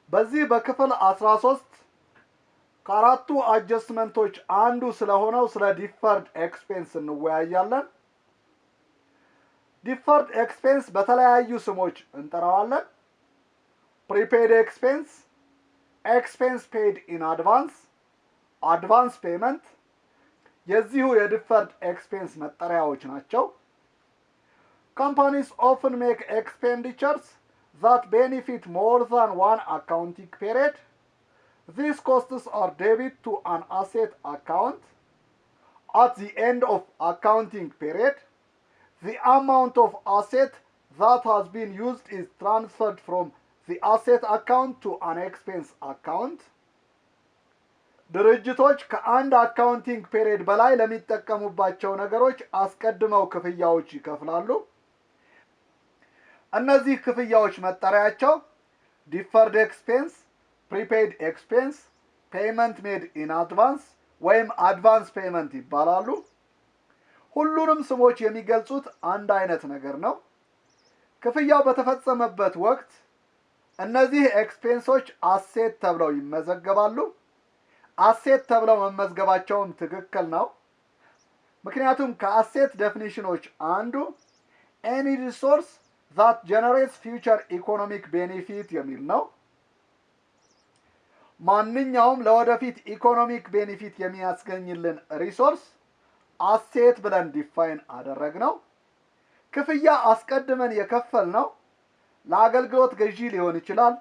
በዚህ በክፍል 13 ከአራቱ adjustment ኦች አንዱ ስለሆነው ስለ deferred expense እንወያያለን። Deferred expense በተለያዩ ስሞች እንጠራዋለን። Prepaid expense፣ expense paid in advance፣ advance payment የዚሁ የ deferred expense መጠሪያዎች ናቸው። Companies often make expenditures that benefit more than one accounting period. These costs are debit to an asset account. At the end of accounting period, the amount of asset that has been used is transferred from the asset account to an expense account. ድርጅቶች ከአንድ accounting period በላይ ለሚጠቀሙባቸው ነገሮች አስቀድመው ክፍያዎች ይከፍላሉ። እነዚህ ክፍያዎች መጠሪያቸው deferred expense፣ prepaid expense፣ payment made in advance ወይም advance payment ይባላሉ። ሁሉንም ስሞች የሚገልጹት አንድ አይነት ነገር ነው። ክፍያው በተፈጸመበት ወቅት እነዚህ expense ኦች asset ተብለው ይመዘገባሉ። Asset ተብለው መመዝገባቸውም ትክክል ነው። ምክንያቱም ከ asset definition ኦች አንዱ any resource that generates future economic benefit የሚል ነው። ማንኛውም ለወደፊት economic benefit የሚያስገኝልን resource asset ብለን define አደረግነው። ክፍያ አስቀድመን የከፈልነው ለአገልግሎት ግዢ ሊሆን ይችላል፣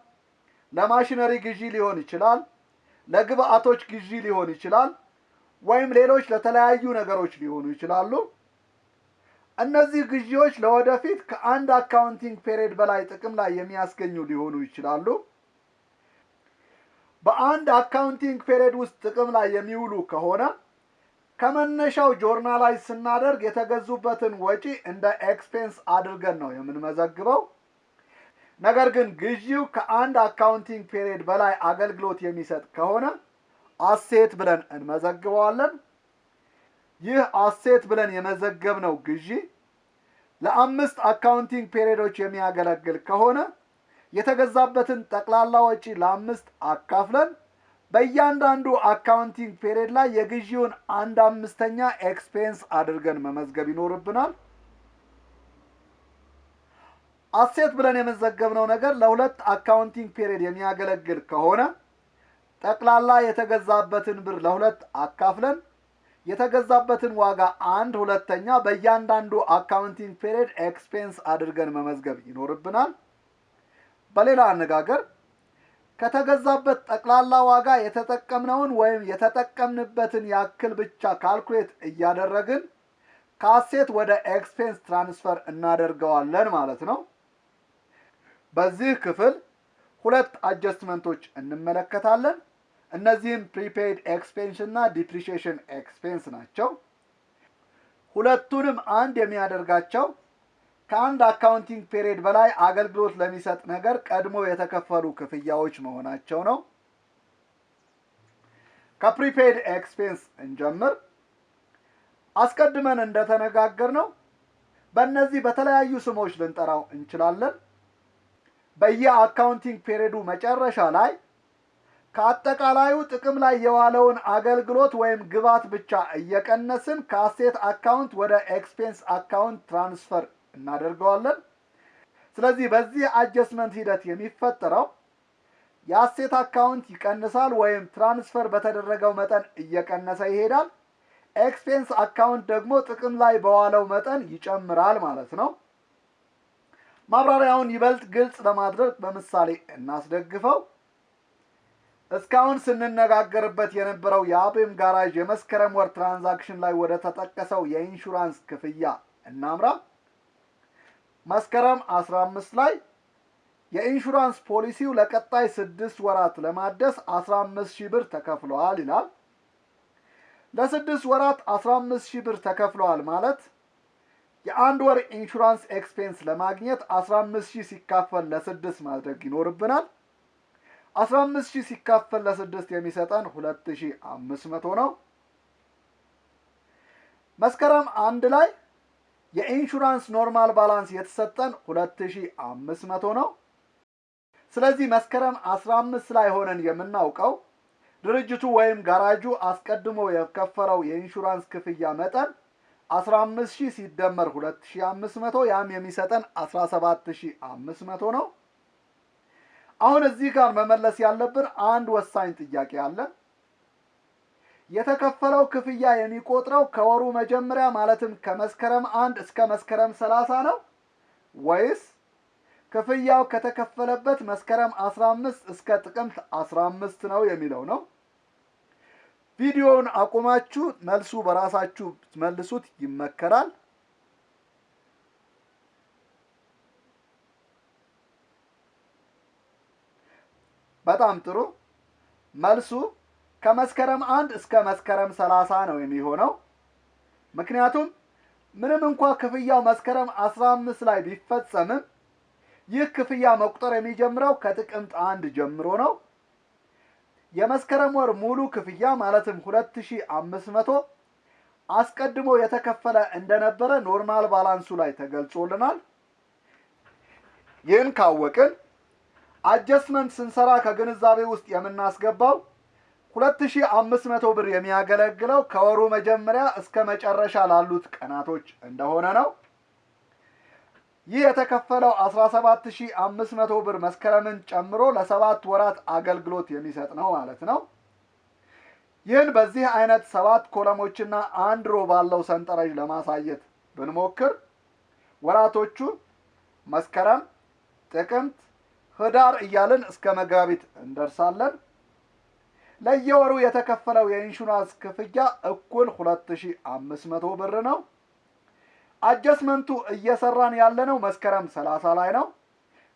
ለማሽነሪ ግዢ ሊሆን ይችላል፣ ለግብአቶች ግዢ ሊሆን ይችላል፣ ወይም ሌሎች ለተለያዩ ነገሮች ሊሆኑ ይችላሉ። እነዚህ ግዢዎች ለወደፊት ከአንድ accounting period በላይ ጥቅም ላይ የሚያስገኙ ሊሆኑ ይችላሉ። በአንድ accounting period ውስጥ ጥቅም ላይ የሚውሉ ከሆነ ከመነሻው journalize ስናደርግ የተገዙበትን ወጪ እንደ expense አድርገን ነው የምንመዘግበው። ነገር ግን ግዢው ከአንድ accounting period በላይ አገልግሎት የሚሰጥ ከሆነ asset ብለን እንመዘግበዋለን። ይህ asset ብለን የመዘገብነው ግዢ ለአምስት accounting period ኦች የሚያገለግል ከሆነ የተገዛበትን ጠቅላላ ወጪ ለአምስት አካፍለን በእያንዳንዱ accounting period ላይ የግዢውን አንድ አምስተኛ expense አድርገን መመዝገብ ይኖርብናል። Asset ብለን የመዘገብነው ነገር ለሁለት accounting period የሚያገለግል ከሆነ ጠቅላላ የተገዛበትን ብር ለሁለት አካፍለን የተገዛበትን ዋጋ አንድ ሁለተኛ በእያንዳንዱ accounting period expense አድርገን መመዝገብ ይኖርብናል። በሌላ አነጋገር ከተገዛበት ጠቅላላ ዋጋ የተጠቀምነውን ወይም የተጠቀምንበትን ያክል ብቻ calculate እያደረግን ከ asset ወደ expense transfer እናደርገዋለን ማለት ነው። በዚህ ክፍል ሁለት adjustment ኦች እንመለከታለን። እነዚህም prepaid expense እና depreciation expense ናቸው። ሁለቱንም አንድ የሚያደርጋቸው ከአንድ accounting period በላይ አገልግሎት ለሚሰጥ ነገር ቀድሞ የተከፈሉ ክፍያዎች መሆናቸው ነው። ከ prepaid expense እንጀምር። አስቀድመን እንደተነጋገርነው በእነዚህ በተለያዩ ስሞች ልንጠራው እንችላለን። በየ accounting period ኡ መጨረሻ ላይ ከአጠቃላዩ ጥቅም ላይ የዋለውን አገልግሎት ወይም ግብዓት ብቻ እየቀነስን ከ asset account ወደ expense account transfer እናደርገዋለን። ስለዚህ በዚህ adjustment ሂደት የሚፈጠረው የ asset account ይቀንሳል ወይም transfer በተደረገው መጠን እየቀነሰ ይሄዳል። Expense account ደግሞ ጥቅም ላይ በዋለው መጠን ይጨምራል ማለት ነው። ማብራሪያውን ይበልጥ ግልጽ ለማድረግ በምሳሌ እናስደግፈው። እስካሁን ስንነጋገርበት የነበረው የአቤም ጋራዥ የመስከረም ወር transaction ላይ ወደ ተጠቀሰው የኢንሹራንስ ክፍያ እናምራ። መስከረም 15 ላይ የኢንሹራንስ ፖሊሲው ለቀጣይ 6 ወራት ለማደስ 15 ሺህ ብር ተከፍሏል ይላል። ለ6 ወራት 15 ሺህ ብር ተከፍሏል ማለት የአንድ ወር insurance expense ለማግኘት 15 ሺህ ሲካፈል ለስድስት ማድረግ ይኖርብናል። 15 ሺህ ሲካፈል ለስድስት የሚሰጠን 2500 ነው። መስከረም 1 ላይ የ insurance normal balance የተሰጠን 2500 ነው። ስለዚህ መስከረም 15 ላይ ሆነን የምናውቀው ድርጅቱ ወይም ጋራጁ አስቀድሞ የከፈለው የኢንሹራንስ ክፍያ መጠን 15000 ሲደመር 2500 ያም የሚሰጠን 17500 ነው። አሁን እዚህ ጋር መመለስ ያለብን አንድ ወሳኝ ጥያቄ አለ። የተከፈለው ክፍያ የሚቆጥረው ከወሩ መጀመሪያ ማለትም ከመስከረም 1 እስከ መስከረም 30 ነው ወይስ ክፍያው ከተከፈለበት መስከረም 15 እስከ ጥቅምት 15 ነው የሚለው ነው። ቪዲዮውን አቁማችሁ መልሱ በራሳችሁ መልሱት ይመከራል። በጣም ጥሩ። መልሱ ከመስከረም 1 እስከ መስከረም 30 ነው የሚሆነው። ምክንያቱም ምንም እንኳን ክፍያው መስከረም 15 ላይ ቢፈጸምም ይህ ክፍያ መቁጠር የሚጀምረው ከጥቅምት 1 ጀምሮ ነው። የመስከረም ወር ሙሉ ክፍያ ማለትም 2500 አስቀድሞ የተከፈለ እንደነበረ normal balance ኡ ላይ ተገልጾልናል። ይህን ካወቅን adjustment ስንሰራ ከግንዛቤ ውስጥ የምናስገባው 2500 ብር የሚያገለግለው ከወሩ መጀመሪያ እስከ መጨረሻ ላሉት ቀናቶች እንደሆነ ነው። ይህ የተከፈለው 17500 ብር መስከረምን ጨምሮ ለሰባት ወራት አገልግሎት የሚሰጥ ነው ማለት ነው። ይህን በዚህ አይነት 7 column ኦችና አንድ row ባለው ሰንጠረዥ ለማሳየት ብንሞክር ወራቶቹ መስከረም፣ ጥቅምት፣ ህዳር እያልን እስከ መጋቢት እንደርሳለን። ለየወሩ የተከፈለው የኢንሹራንስ ክፍያ እኩል 2500 ብር ነው። adjustment ኡ እየሰራን ያለነው መስከረም 30 ላይ ነው።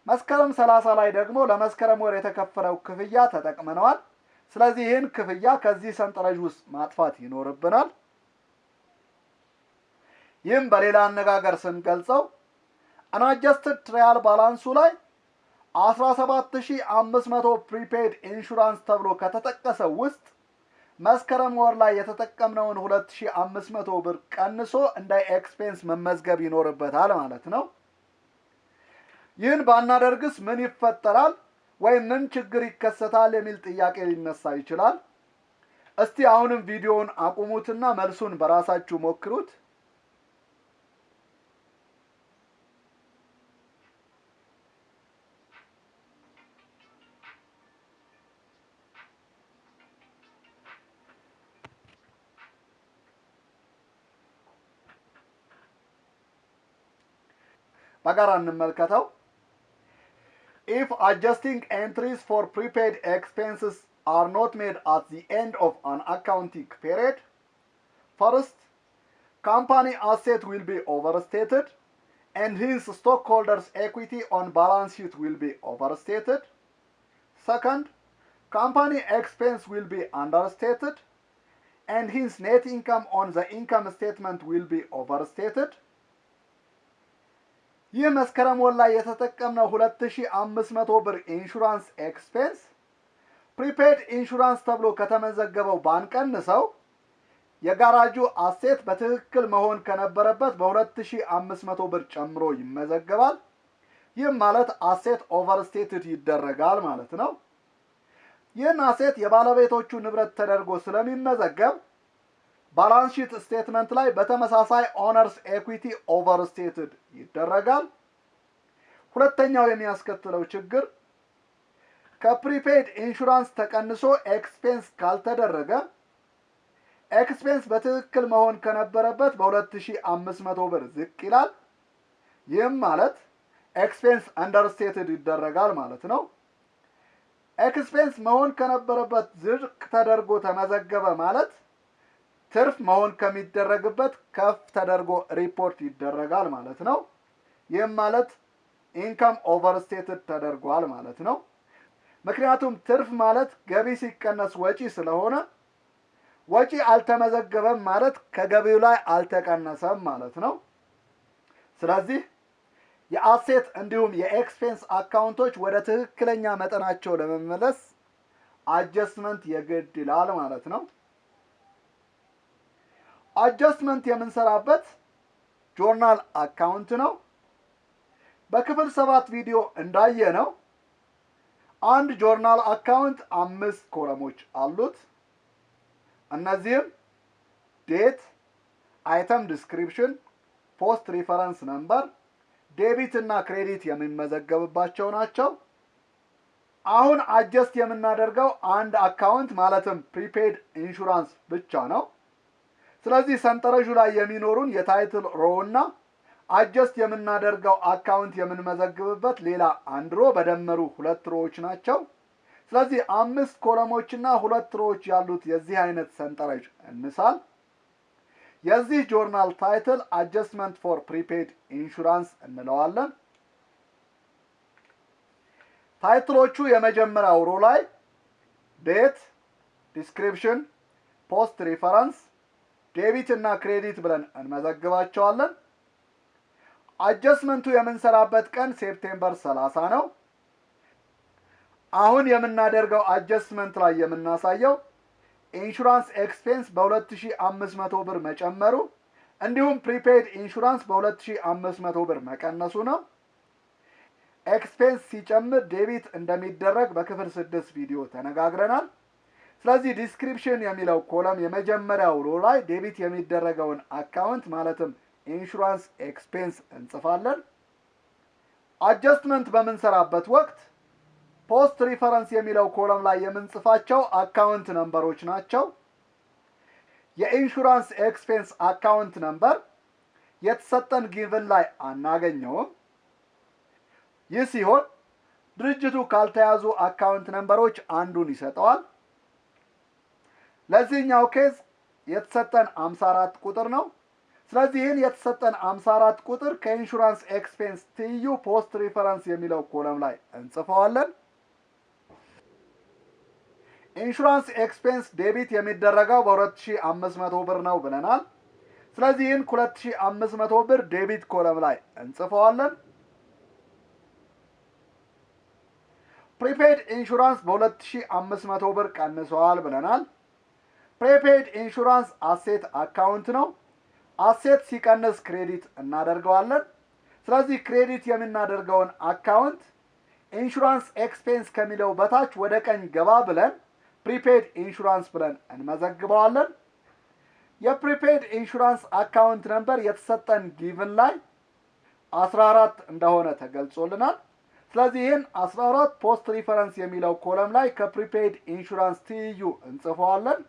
መስከረም 30 ላይ ደግሞ ለመስከረም ወር የተከፈለው ክፍያ ተጠቅመነዋል። ስለዚህ ይህን ክፍያ ከዚህ ሰንጠረዥ ውስጥ ማጥፋት ይኖርብናል። ይህም በሌላ አነጋገር ስንገልጸው unadjusted trial balance ኡ ላይ 17500 prepaid insurance ተብሎ ከተጠቀሰው ውስጥ መስከረም ወር ላይ የተጠቀምነውን 2500 ብር ቀንሶ እንደ expense መመዝገብ ይኖርበታል ማለት ነው። ይህን ባናደርግስ ምን ይፈጠራል ወይም ምን ችግር ይከሰታል የሚል ጥያቄ ሊነሳ ይችላል። እስቲ አሁንም ቪዲዮውን አቁሙትና መልሱን በራሳችሁ ሞክሩት። በጋራ እንመልከተው። If adjusting entries for prepaid expenses are not made at the end of an accounting period, first, company asset will be overstated and hence stockholders' equity on balance sheet will be overstated. Second, company expense will be understated and hence net income on the income statement will be overstated. ይህ መስከረም ወር ላይ የተጠቀምነው 2500 ብር insurance expense prepaid insurance ተብሎ ከተመዘገበው ባንቀንሰው የጋራጁ asset በትክክል መሆን ከነበረበት በ2500 ብር ጨምሮ ይመዘገባል። ይህም ማለት asset overstated ይደረጋል ማለት ነው። ይህን asset የባለቤቶቹ ንብረት ተደርጎ ስለሚመዘገብ balance sheet statement ላይ በተመሳሳይ owner's equity overstated ይደረጋል። ሁለተኛው የሚያስከትለው ችግር ከ prepaid insurance ተቀንሶ expense ካልተደረገ expense በትክክል መሆን ከነበረበት በ2500 ብር ዝቅ ይላል። ይህም ማለት expense understated ይደረጋል ማለት ነው። expense መሆን ከነበረበት ዝቅ ተደርጎ ተመዘገበ ማለት ትርፍ መሆን ከሚደረግበት ከፍ ተደርጎ ሪፖርት ይደረጋል ማለት ነው። ይህም ማለት income overstated ተደርጓል ማለት ነው። ምክንያቱም ትርፍ ማለት ገቢ ሲቀነስ ወጪ ስለሆነ ወጪ አልተመዘገበም ማለት ከገቢው ላይ አልተቀነሰም ማለት ነው። ስለዚህ የ asset እንዲሁም የ expense account ኦች ወደ ትክክለኛ መጠናቸው ለመመለስ adjustment የግድ ይላል ማለት ነው። adjustment የምንሰራበት journal account ነው። በክፍል 7 ቪዲዮ እንዳየነው አንድ journal account አምስት column ኦች አሉት። እነዚህም date፣ item description፣ post reference number፣ debit እና credit የሚመዘገብባቸው ናቸው። አሁን adjust የምናደርገው አንድ account ማለትም prepaid insurance ብቻ ነው። ስለዚህ ሰንጠረዡ ላይ የሚኖሩን የ title row እና adjust የምናደርገው account የምንመዘግብበት ሌላ አንድ row በድምሩ ሁለት row ዎች ናቸው። ስለዚህ አምስት column ኦችና ሁለት row ዎች ያሉት የዚህ አይነት ሰንጠረዥ እንሳል። የዚህ journal title adjustment for prepaid insurance እንለዋለን። Title ኦቹ የመጀመሪያው row ላይ date፣ description፣ post reference፣ debit እና credit ብለን እንመዘግባቸዋለን። Adjustment ኡ የምንሰራበት ቀን September 30 ነው። አሁን የምናደርገው adjustment ላይ የምናሳየው insurance expense በ2500 ብር መጨመሩ እንዲሁም prepaid insurance በ2500 ብር መቀነሱ ነው። Expense ሲጨምር debit እንደሚደረግ በክፍል 6 ቪዲዮ ተነጋግረናል። ስለዚህ description የሚለው column የመጀመሪያው row ላይ debit የሚደረገውን account ማለትም insurance expense እንጽፋለን። Adjustment በምንሰራበት ወቅት post reference የሚለው column ላይ የምንጽፋቸው account number ኦች ናቸው። የ insurance expense account number የተሰጠን given ላይ አናገኘውም። ይህ ሲሆን ድርጅቱ ካልተያዙ account number ኦች አንዱን ይሰጠዋል። ለዚህኛው case የተሰጠን 54 ቁጥር ነው። ስለዚህ ይህን የተሰጠን 54 ቁጥር ከ insurance expense ትይዩ post reference የሚለው column ላይ እንጽፈዋለን። Insurance expense debit የሚደረገው በ2500 ብር ነው ብለናል። ስለዚህ ይህን 2500 ብር debit column ላይ እንጽፈዋለን። Prepaid insurance በ2500 ብር ቀንሰዋል ብለናል። Prepaid insurance asset account ነው። Asset ሲቀንስ credit እናደርገዋለን። ስለዚህ credit የምናደርገውን account insurance expense ከሚለው በታች ወደ ቀኝ ገባ ብለን prepaid insurance ብለን እንመዘግበዋለን። የ prepaid insurance account number የተሰጠን given ላይ 14 እንደሆነ ተገልጾልናል። ስለዚህ ይህን 14 post reference የሚለው column ላይ ከ prepaid insurance ትይዩ እንጽፈዋለን።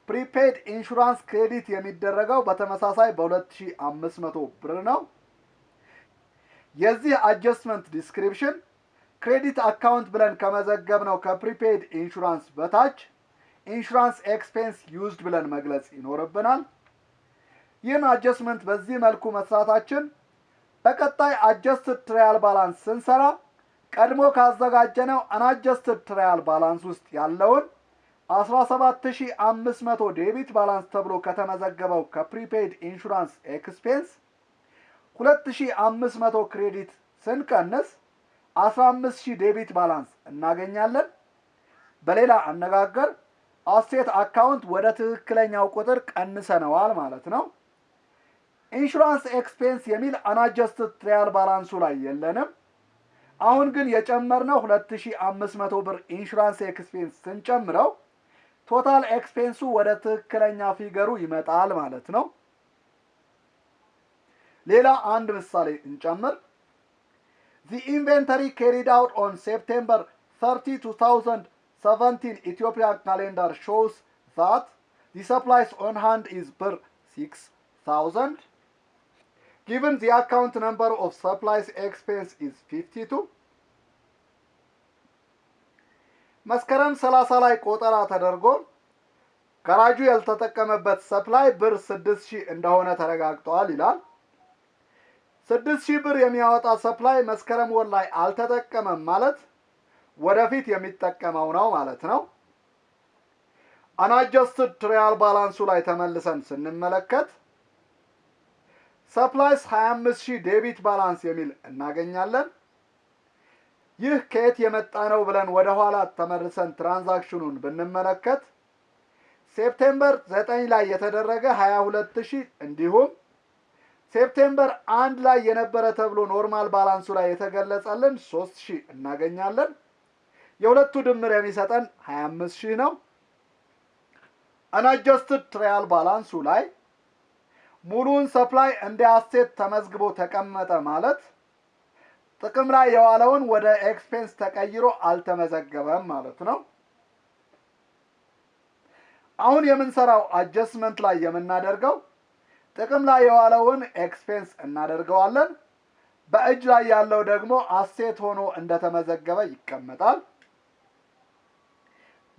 Prepaid insurance credit የሚደረገው በተመሳሳይ በ2500 ብር ነው። የዚህ adjustment description credit account ብለን ከመዘገብነው ከ prepaid insurance በታች insurance expense used ብለን መግለጽ ይኖርብናል። ይህን adjustment በዚህ መልኩ መስራታችን በቀጣይ adjusted trial balance ስንሰራ ቀድሞ ካዘጋጀነው unadjusted trial balance ውስጥ ያለውን 17500 debit balance ተብሎ ከተመዘገበው ከ prepaid insurance expense 2500 credit ስንቀንስ 15000 debit balance እናገኛለን። በሌላ አነጋገር asset account ወደ ትክክለኛው ቁጥር ቀንሰነዋል ማለት ነው። Insurance expense የሚል unadjusted trial balance ኡ ላይ የለንም። አሁን ግን የጨመርነው 2500 ብር insurance expense ስንጨምረው total expense ኡ ወደ ትክክለኛ figure ኡ ይመጣል ማለት ነው። ሌላ አንድ ምሳሌ እንጨምር። The inventory carried out on September 30, 2017 Ethiopian calendar shows that the supplies on hand is ብር 6000. Given the account number of supplies expense is 52. መስከረም 30 ላይ ቆጠራ ተደርጎ ጋራጁ ያልተጠቀመበት supply ብር 6000 እንደሆነ ተረጋግጧል ይላል። 6000 ብር የሚያወጣ supply መስከረም ወር ላይ አልተጠቀመም ማለት ወደፊት የሚጠቀመው ነው ማለት ነው። Unadjusted trial balance ኡ ላይ ተመልሰን ስንመለከት supplies 25000 debit balance የሚል እናገኛለን። ይህ ከየት የመጣ ነው ብለን ወደ ኋላ ተመልሰን transaction ኑን ብንመለከት September 9 ላይ የተደረገ 22000 እንዲሁም September 1 ላይ የነበረ ተብሎ normal balance ኡ ላይ የተገለጸልን 3000 እናገኛለን። የሁለቱ ድምር የሚሰጠን 25,000 ነው። Unadjusted trial balance ኡ ላይ ሙሉውን supply እንደ asset ተመዝግቦ ተቀመጠ ማለት ጥቅም ላይ የዋለውን ወደ expense ተቀይሮ አልተመዘገበም ማለት ነው። አሁን የምንሰራው adjustment ላይ የምናደርገው ጥቅም ላይ የዋለውን expense እናደርገዋለን። በእጅ ላይ ያለው ደግሞ asset ሆኖ እንደተመዘገበ ይቀመጣል።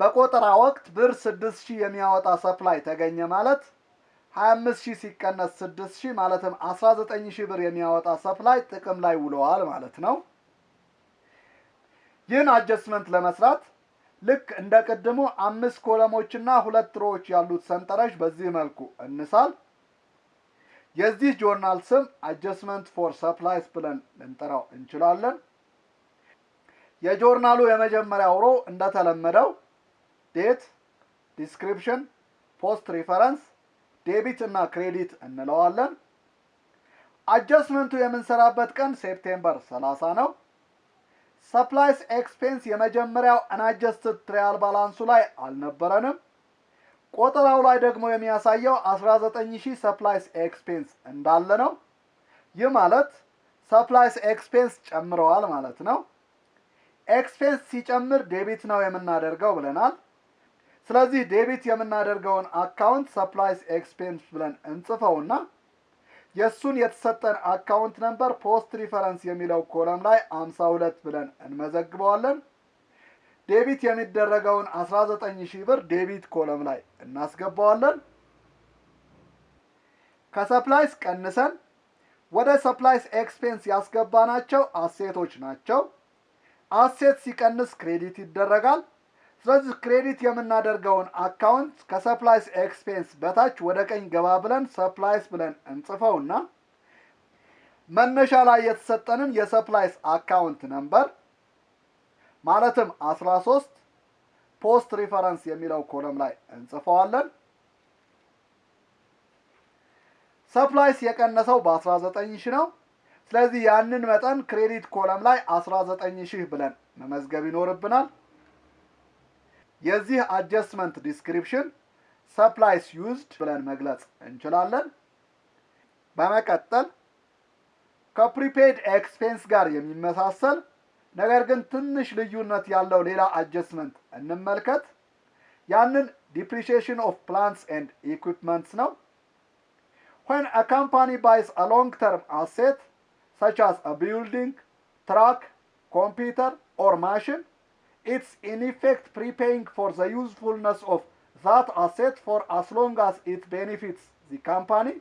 በቆጠራ ወቅት ብር 6000 የሚያወጣ supply ተገኘ ማለት 25,000 ሲቀነስ 6000፣ ማለትም 19,000 ብር የሚያወጣ supply ጥቅም ላይ ውለዋል ማለት ነው። ይህን adjustment ለመስራት ልክ እንደ ቅድሙ አምስት column ኦችና ሁለት row ዎች ያሉት ሰንጠረዥ በዚህ መልኩ እንሳል። የዚህ ጆርናል ስም adjustment for supplies ብለን ልንጠራው እንችላለን። የጆርናሉ የመጀመሪያው row እንደተለመደው date፣ description፣ post reference፣ debit እና credit እንለዋለን። Adjustment ኡ የምንሰራበት ቀን September 30 ነው። Supplies expense የመጀመሪያው unadjusted trial balance ኡ ላይ አልነበረንም። ቆጠራው ላይ ደግሞ የሚያሳየው 19,000 supplies expense እንዳለ ነው። ይህ ማለት supplies expense ጨምረዋል ማለት ነው። Expense ሲጨምር debit ነው የምናደርገው ብለናል። ስለዚህ debit የምናደርገውን account supplies expense ብለን እንጽፈውና የእሱን የተሰጠን account number post reference የሚለው column ላይ 52 ብለን እንመዘግበዋለን። Debit የሚደረገውን 19,000 ብር debit column ላይ እናስገባዋለን። ከ supplies ቀንሰን ወደ supplies expense ያስገባናቸው asset ኦች ናቸው። Asset ሲቀንስ credit ይደረጋል። ስለዚህ credit የምናደርገውን account ከ supplies expense በታች ወደ ቀኝ ገባ ብለን supplies ብለን እንጽፈውና መነሻ ላይ የተሰጠንን የ supplies account number ማለትም 13 post reference የሚለው column ላይ እንጽፈዋለን። Supplies የቀነሰው በ19,000 ነው። ስለዚህ ያንን መጠን credit column ላይ 19,000 ብለን መመዝገብ ይኖርብናል። የዚህ adjustment description supplies used ብለን መግለጽ እንችላለን። በመቀጠል ከ prepaid expense ጋር የሚመሳሰል ነገር ግን ትንሽ ልዩነት ያለው ሌላ adjustment እንመልከት። ያንን depreciation of plants and equipments ነው። When a company buys a long-term asset such as a building, truck, computer or machine, it's in effect prepaying for the usefulness of that asset for as long as it benefits the company.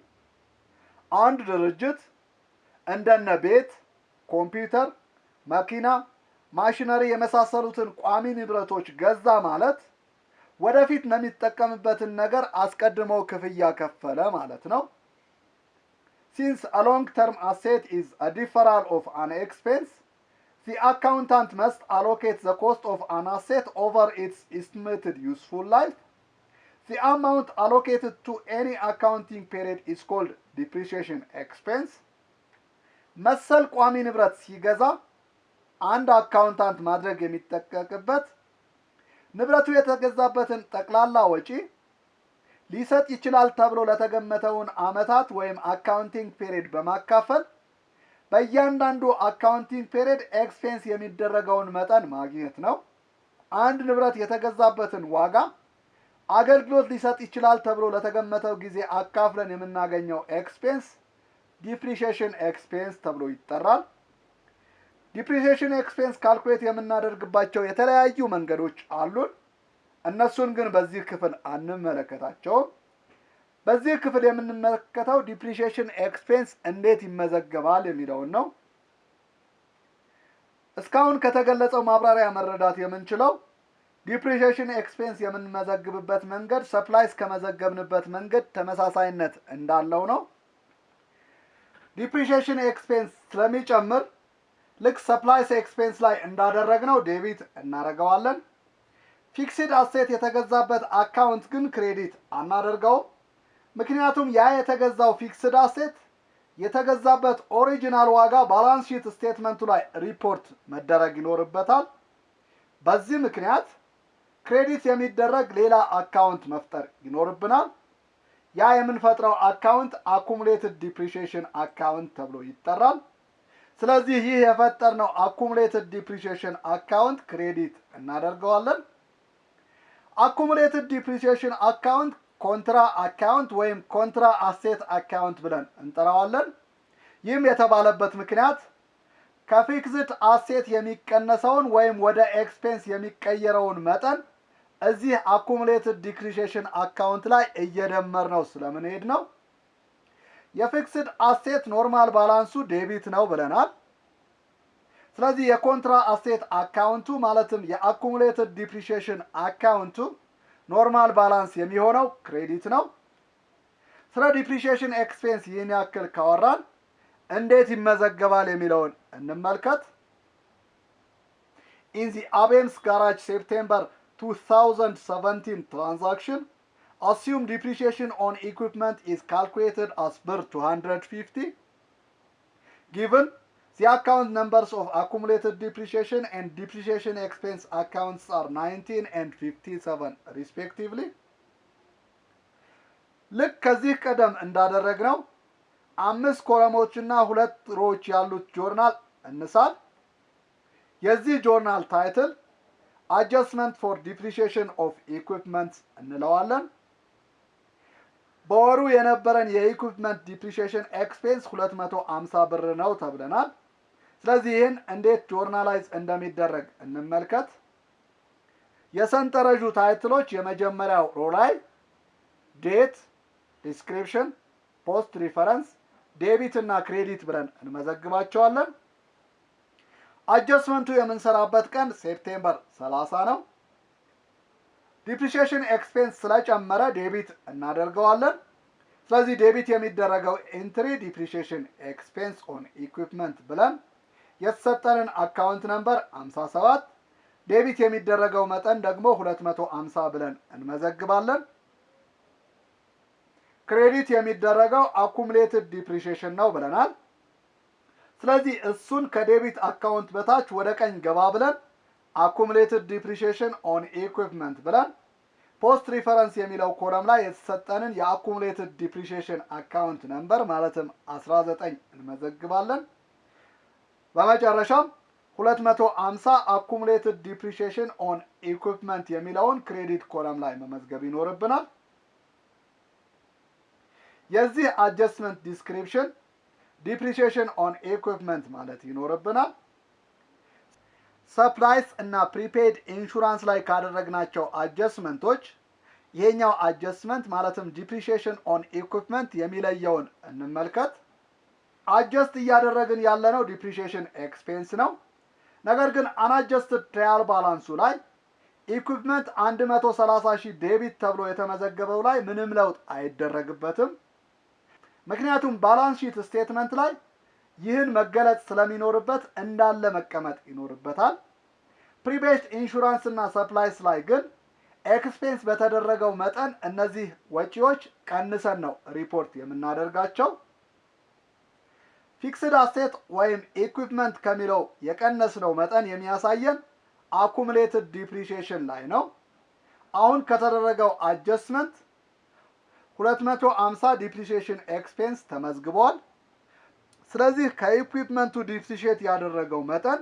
አንድ ድርጅት እንደነ ቤት፣ ኮምፒውተር፣ መኪና፣ ማሽነሪ የመሳሰሉትን ቋሚ ንብረቶች ገዛ ማለት ወደፊት ለሚጠቀምበትን ነገር አስቀድሞ ክፍያ ከፈለ ማለት ነው። Since a long-term asset is a deferral of an expense, the accountant must allocate the cost of an asset over its estimated useful life. The amount allocated to any accounting period is called depreciation expense. መሰል ቋሚ ንብረት ሲገዛ አንድ accountant ማድረግ የሚጠበቅበት ንብረቱ የተገዛበትን ጠቅላላ ወጪ ሊሰጥ ይችላል ተብሎ ለተገመተውን ዓመታት ወይም accounting period በማካፈል በእያንዳንዱ accounting period expense የሚደረገውን መጠን ማግኘት ነው። አንድ ንብረት የተገዛበትን ዋጋ አገልግሎት ሊሰጥ ይችላል ተብሎ ለተገመተው ጊዜ አካፍለን የምናገኘው expense depreciation expense ተብሎ ይጠራል። Depreciation expense calculate የምናደርግባቸው የተለያዩ መንገዶች አሉን። እነሱን ግን በዚህ ክፍል አንመለከታቸውም። በዚህ ክፍል የምንመለከተው depreciation expense እንዴት ይመዘገባል የሚለውን ነው። እስካሁን ከተገለጸው ማብራሪያ መረዳት የምንችለው depreciation expense የምንመዘግብበት መንገድ supplies ከመዘገብንበት መንገድ ተመሳሳይነት እንዳለው ነው። Depreciation expense ስለሚጨምር ልክ supplies expense ላይ እንዳደረግነው debit እናደርገዋለን። Fixed asset የተገዛበት account ግን credit አናደርገውም። ምክንያቱም ያ የተገዛው fixed asset የተገዛበት original ዋጋ balance sheet statement ኡ ላይ ሪፖርት መደረግ ይኖርበታል። በዚህ ምክንያት credit የሚደረግ ሌላ account መፍጠር ይኖርብናል። ያ የምንፈጥረው account accumulated depreciation account ተብሎ ይጠራል። ስለዚህ ይህ የፈጠርነው accumulated depreciation account credit እናደርገዋለን። Accumulated depreciation account contra account ወይም contra asset account ብለን እንጠራዋለን። ይህም የተባለበት ምክንያት ከ fixed asset የሚቀነሰውን ወይም ወደ expense የሚቀየረውን መጠን እዚህ accumulated depreciation account ላይ እየደመርነው ስለምንሄድ ነው። የ fixed asset normal balance ኡ debit ነው ብለናል። ስለዚህ የ contra asset account ኡ ማለትም የ accumulated depreciation account ኡ normal balance የሚሆነው credit ነው። ስለ depreciation expense ይህን ያክል ካወራን እንዴት ይመዘገባል የሚለውን እንመልከት። In the Abem's Garage September 2017 transaction, assume depreciation on equipment is calculated as birr 250. Given the account numbers of accumulated depreciation and depreciation expense accounts are 19 and 57 respectively. ልክ ከዚህ ቀደም እንዳደረግነው አምስት column ኦችና ሁለት row ዎች ያሉት ጆርናል እንሳል። የዚህ journal title "Adjustment for depreciation of equipment" እንለዋለን። በወሩ የነበረን የ equipment depreciation expense 250 ብር ነው ተብለናል። ስለዚህ ይህን እንዴት journalize እንደሚደረግ እንመልከት። የሰንጠረዡ title ኦች የመጀመሪያው row ላይ date፣ description፣ post reference፣ debit እና credit ብለን እንመዘግባቸዋለን። Adjustment ኡ የምንሰራበት ቀን September 30 ነው። Depreciation expense ስለጨመረ debit እናደርገዋለን። ስለዚህ debit የሚደረገው entry "Depreciation expense on equipment" ብለን የተሰጠንን account number 57፣ debit የሚደረገው መጠን ደግሞ 250 ብለን እንመዘግባለን። Credit የሚደረገው accumulated depreciation ነው ብለናል። ስለዚህ እሱን ከ debit account በታች ወደ ቀኝ ገባ ብለን "Accumulated depreciation on equipment" ብለን post reference የሚለው column ላይ የተሰጠንን የ accumulated depreciation account number ማለትም 19 እንመዘግባለን። በመጨረሻም 250 accumulated depreciation on equipment የሚለውን credit column ላይ መመዝገብ ይኖርብናል። የዚህ adjustment description "Depreciation on equipment" ማለት ይኖርብናል። Supplies እና prepaid insurance ላይ ካደረግናቸው adjustment ኦች ይሄኛው adjustment ማለትም depreciation on equipment የሚለየውን እንመልከት። Adjust እያደረግን ያለነው depreciation expense ነው። ነገር ግን unadjusted trial balance ኡ ላይ equipment 130 ሺህ debit ተብሎ የተመዘገበው ላይ ምንም ለውጥ አይደረግበትም። ምክንያቱም balance sheet statement ላይ ይህን መገለጽ ስለሚኖርበት እንዳለ መቀመጥ ይኖርበታል። Prepaid insurance እና supplies ላይ ግን expense በተደረገው መጠን እነዚህ ወጪዎች ቀንሰን ነው ሪፖርት የምናደርጋቸው። Fixed asset ወይም equipment ከሚለው የቀነስነው መጠን የሚያሳየን accumulated depreciation ላይ ነው። አሁን ከተደረገው adjustment 250 depreciation expense ተመዝግቧል። ስለዚህ ከ equipment ኡ depreciate ያደረገው መጠን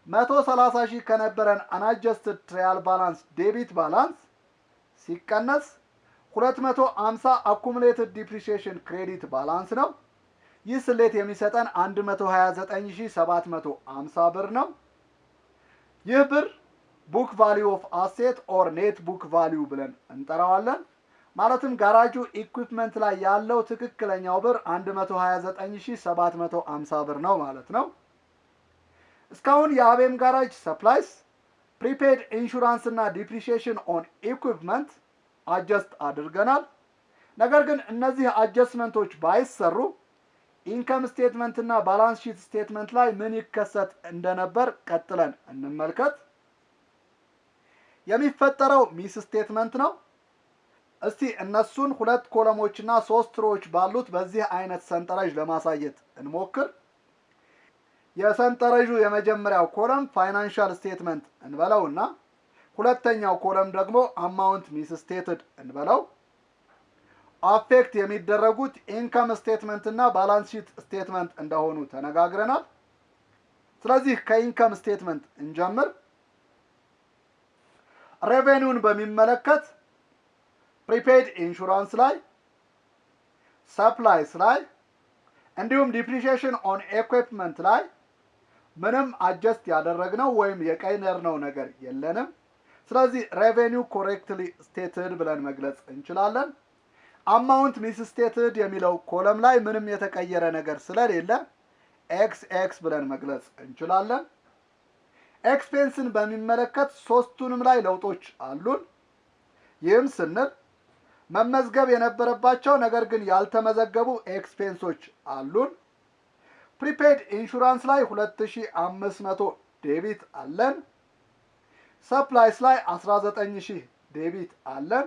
130 ሺህ ከነበረን unadjusted trial balance debit balance ሲቀነስ 250 accumulated depreciation credit balance ነው። ይህ ስሌት የሚሰጠን 129,750 ብር ነው። ይህ ብር book value of asset or net book value ብለን እንጠራዋለን። ማለትም ጋራጁ equipment ላይ ያለው ትክክለኛው ብር 129,750 ብር ነው ማለት ነው። እስካሁን የአቤም ጋራጅ supplies፣ prepaid insurance እና depreciation on equipment adjust አድርገናል። ነገር ግን እነዚህ adjustment ኦች ባይሰሩ income statement እና balance sheet statement ላይ ምን ይከሰት እንደነበር ቀጥለን እንመልከት። የሚፈጠረው misstatement ነው። እስቲ እነሱን ሁለት column ኦችና ሶስት row ዎች ባሉት በዚህ አይነት ሰንጠረዥ ለማሳየት እንሞክር። የሰንጠረዡ የመጀመሪያው column financial statement እንበለውና ሁለተኛው column ደግሞ amount misstated እንበለው። Affect የሚደረጉት income statement እና balance sheet statement እንደሆኑ ተነጋግረናል። ስለዚህ ከ income statement እንጀምር። Revenue ን በሚመለከት prepaid insurance ላይ፣ supplies ላይ እንዲሁም depreciation on equipment ላይ ምንም adjust ያደረግነው ወይም የቀየርነው ነገር የለንም። ስለዚህ revenue correctly stated ብለን መግለጽ እንችላለን። Amount misstated የሚለው column ላይ ምንም የተቀየረ ነገር ስለሌለ X X ብለን መግለጽ እንችላለን። Expense ን በሚመለከት ሶስቱንም ላይ ለውጦች አሉን። ይህም ስንል መመዝገብ የነበረባቸው ነገር ግን ያልተመዘገቡ expense ኦች አሉን። Prepaid insurance ላይ 2500 debit አለን። Supplies ላይ 19,000 debit አለን።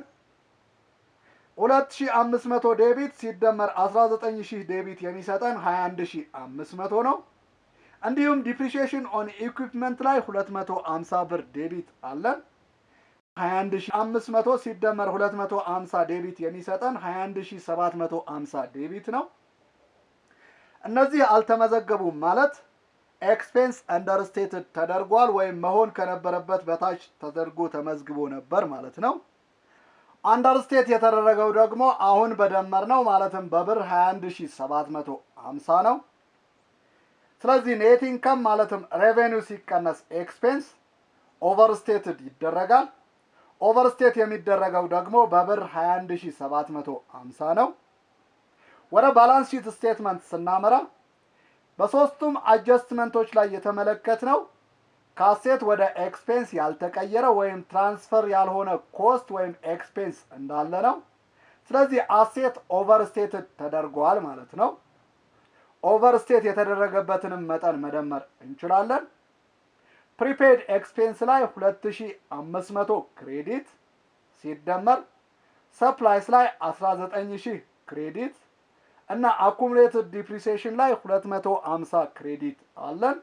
2500 debit ሲደመር 19,000 debit የሚሰጠን 21,500 ነው። እንዲሁም depreciation on equipment ላይ 250 ብር debit አለን። 21,500 ሲደመር 250 debit የሚሰጠን 21,750 debit ነው። እነዚህ አልተመዘገቡም ማለት expense understated ተደርጓል ወይም መሆን ከነበረበት በታች ተደርጎ ተመዝግቦ ነበር ማለት ነው። Understate የተደረገው ደግሞ አሁን በደመርነው ማለትም በብር 21,750 ነው። ስለዚህ net income ማለትም revenue ሲቀነስ expense overstated ይደረጋል። Overstate የሚደረገው ደግሞ በብር 21,750 ነው። ወደ balance sheet statement ስናመራ በሶስቱም adjustment ኦች ላይ የተመለከትነው ከ asset ወደ expense ያልተቀየረ ወይም transfer ያልሆነ cost ወይም expense እንዳለ ነው። ስለዚህ asset overstated ተደርጓል ማለት ነው። Overstate የተደረገበትንም መጠን መደመር እንችላለን። Prepaid expense ላይ 2500 credit ሲደመር supplies ላይ 19,000 credit እና accumulated depreciation ላይ 250 credit አለን።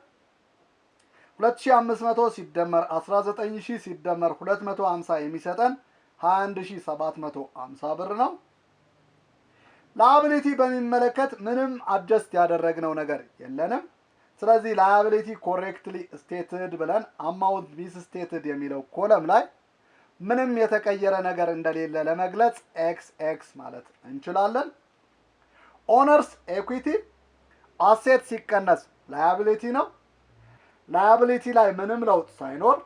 2500 ሲደመር 19,000 ሲደመር 250 የሚሰጠን 21,750 ብር ነው። Liability በሚመለከት ምንም adjust ያደረግነው ነገር የለንም። ስለዚህ liability correctly stated ብለን amount misstated የሚለው column ላይ ምንም የተቀየረ ነገር እንደሌለ ለመግለጽ X X ማለት እንችላለን። Owner's equity asset ሲቀነስ liability ነው። Liability ላይ ምንም ለውጥ ሳይኖር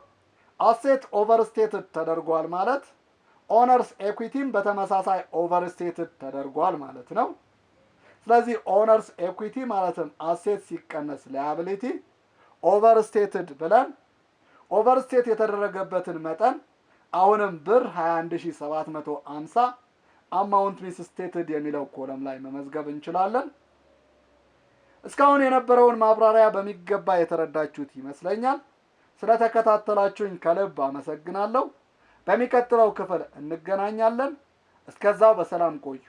asset overstated ተደርጓል ማለት owner's equity ም በተመሳሳይ overstated ተደርጓል ማለት ነው። ስለዚህ owner's equity ማለትም asset ሲቀነስ liability overstated ብለን overstate የተደረገበትን መጠን አሁንም ብር 21,750 amount misstated የሚለው column ላይ መመዝገብ እንችላለን። እስካሁን የነበረውን ማብራሪያ በሚገባ የተረዳችሁት ይመስለኛል። ስለተከታተላችሁኝ ከልብ አመሰግናለሁ። በሚቀጥለው ክፍል እንገናኛለን። እስከዛው በሰላም ቆዩ።